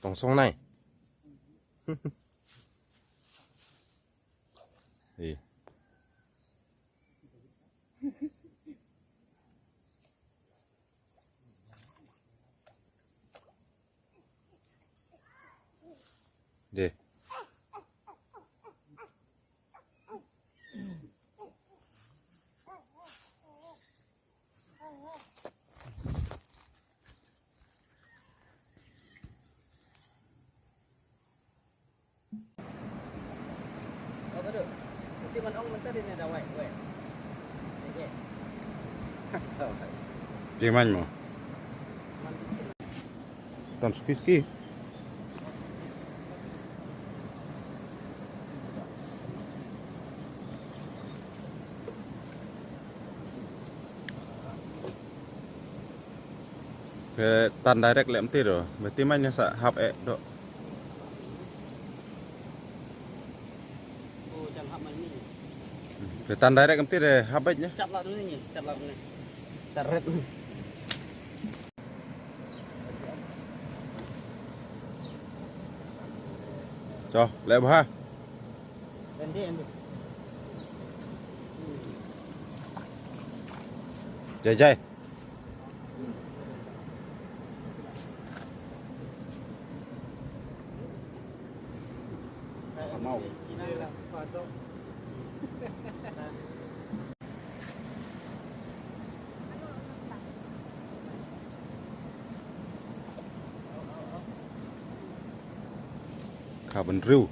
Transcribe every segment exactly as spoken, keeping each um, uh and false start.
Tong song nai. Ih. Deh. Ti man mo. Tan ski ski. Phi tan direct lem ti do. Beti man nya sa hap e do. Oh, jam hap man ni. Phi tan direct em ti de hap bait nya. Chat lah dulu ni, chat lah dulu. Taret. Cho, leh bha. Jai jai. Kha bynriew.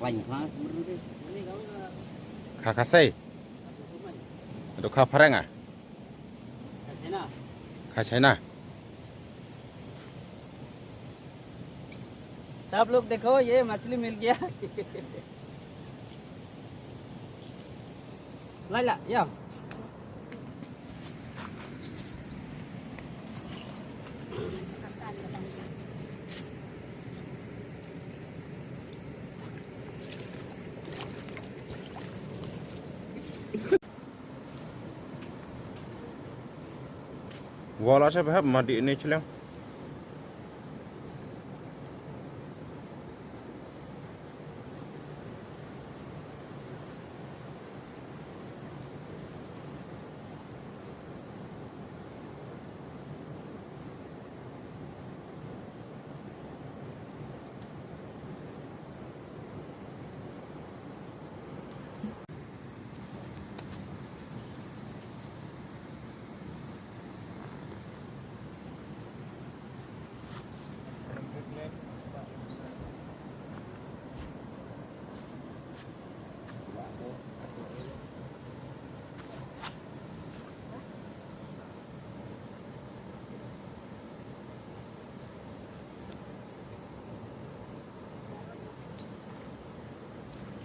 Khlaiñ kha bynriew dei. Kha Khasi. Ado kha phareng ah. Kha China. सब लोग देखो, ये मछली मिल गया। Lai la, ya. Wala sa behap madi ini chileng.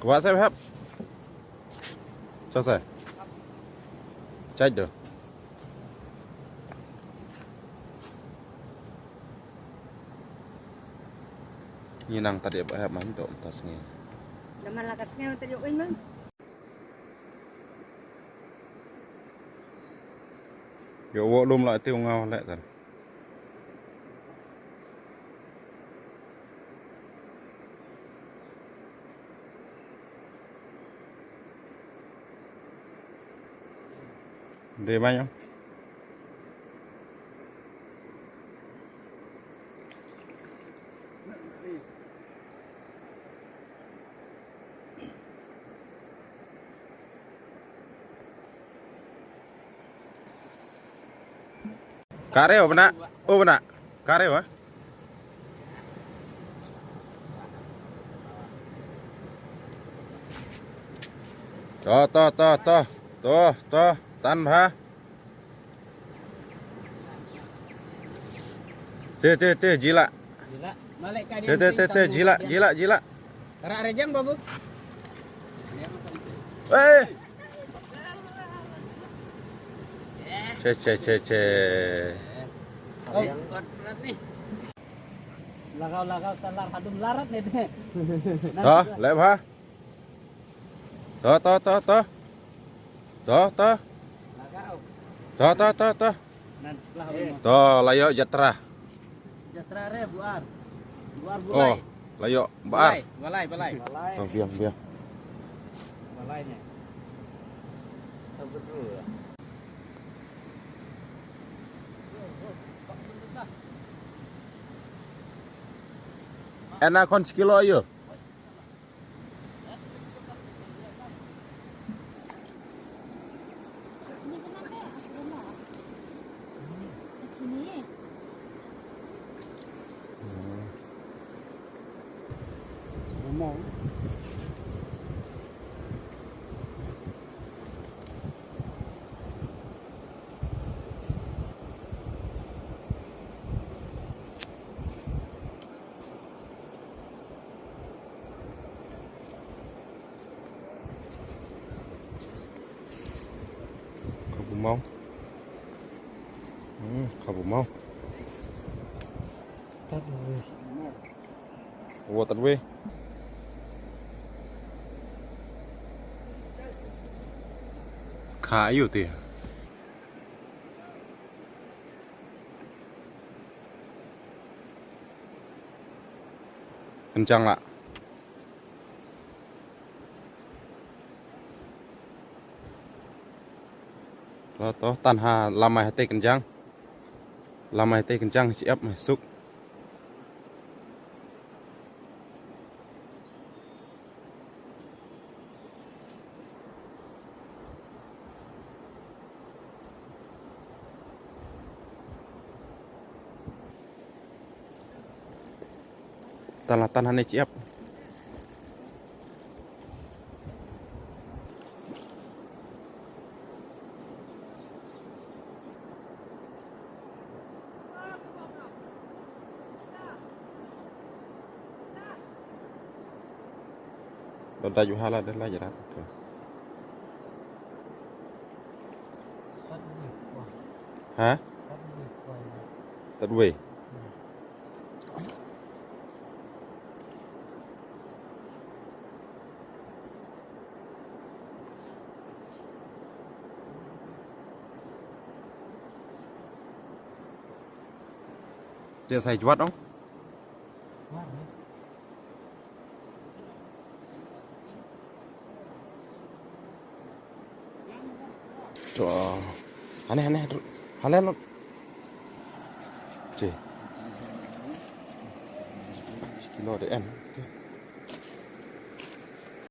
Kwah sa hap. Sa sa. Chait do. Ngi nang ta dei ba hap man to ta sngi. Daman la ka sngi ta dei oi man. Yo wo lum la ti ngaw le tan. Dei ba nyo. Ka reu bna, u bna. Ka reu ah. To to to to. To to. Tan bha. Te te te jila. Jila. Malik ka. Te te te te jila jila jila. Rak rejang babu. Eh. Che che che che. Oh, kuat berat nih. Lagau lagau salar hadum larat nih. To, leh bha. To to to to. To to. Lagau. To to to to. Nan sebelah. To, la ïoh jatra. Jatra re buar. Oh, la ïoh ba ar. Balai, balai, balai. Oh, biang, biang. Balai ne. Ena khon shi kilo ïoh. Khabu maw. Hmm, khabu maw. Tad wei. Wa tad wei. Kha ayu ti. Kynjang la. To, to, tan ha lamai hate kynjang. Lamai hate kynjang shi ap mai suk. Tan la tan hane chiap. Lo da ju hala de la jara. Ha? Tad wei. Dia sai juat dong. To. Hane, hane, hane lo. Che. Kilo de en.